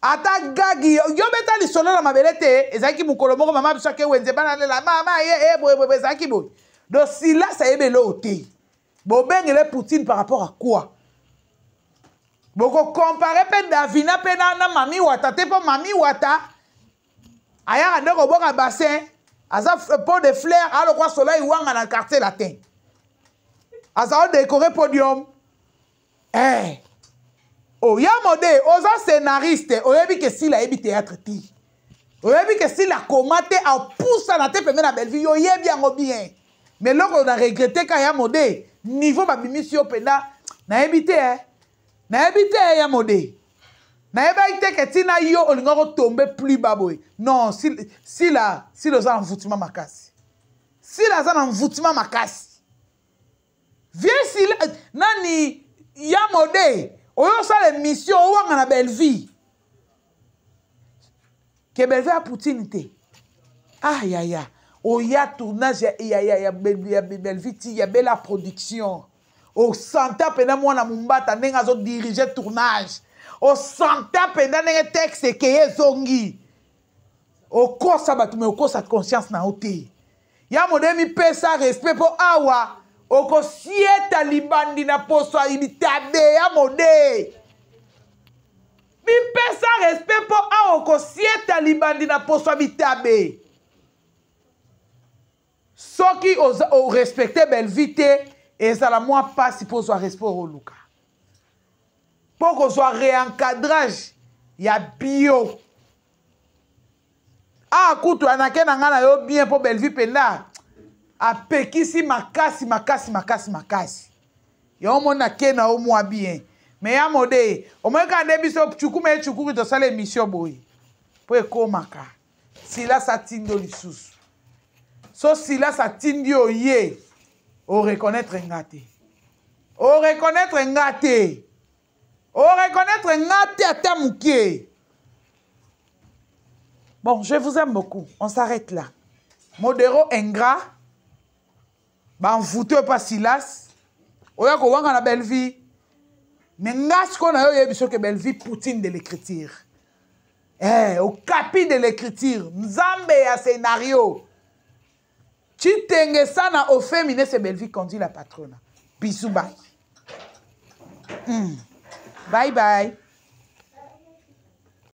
ata gagi yo beta lisolo na mabele te ezalaki mokolo moko mama biso ake wenze bana lela mama ye e boye boye ezalaki boye donc silas ayebi eloko te bobengele poutine par rapport à quoi bokokompare mpe davina mpe na, na mami wata te mpo mami wata ayaka nde koboka bassin aza pot de fleur alokwa soleil wanga na quartier latin aza odekore podium eh. Oh, ya mode oza scénariste oyebi ke sila ayebi théâtre te oyebi ke sila akoma te apusana te pembe na bellevue yo oyebi yango bien mais eloko na regrete ka ya mode niveau babimisi yo mpenza nayebi te eh. Nayebi te ya mode. Nayebaki te ke tina yo olinga ko tomber plus bas boye. Non, sila, sila oza na mvutima makasi. Sila aza na mvutima makasi. Vieux sila nani ya mode oyo osala émission owanga na Bellevue. Ke Bellevue a Poutine te. Ah ya ya. Oya tournage ya ya ya ya Bellevue ti ya Bella production. Osanta mpenza mwana mombata ndenge azodirige tournage. Osanta mpenza ndenge texte ekeye ezongi. Okosa bato me okosa conscience na yo te. Ya mode mipesa respect mpo awa okosieta libandi na poso ya bitabe ya mode. Mipesa respect mpo awa okosieta libandi na poso ya bitabe. Soki o respecte Bellevue te ezala mwa pasi mpo ozwa respect oluka mpo kozwa reencadrage ya bio ah kutu anake na ngai na yo bien mpo Bellevue mpenza apekisi makasi makasi makasi makasi yango omoni nake na yo mwa bien me ya mode omoni kaka nde biso cukuma ye cukuri tosala emission boye mpo ekomaka Silas atindi yo lisusu. So Silas atindi yo ye, o reconnaître nga te. O reconnaître nga te. O reconnaître nga te ata mukie. Bon, je vous aime beaucoup. On s'arrête là. Modero ingrat, ba envoûté pas Silas. Oya ko wanga na Bellevue. Mais nga siko na yo yebi soki Bellevue Poutine de l'écriture. Eh, okapi de l'écriture nzambe ya scénario chitenge sana au féminin c'est Bellevue conduit la patronne bisous bye Bye bye.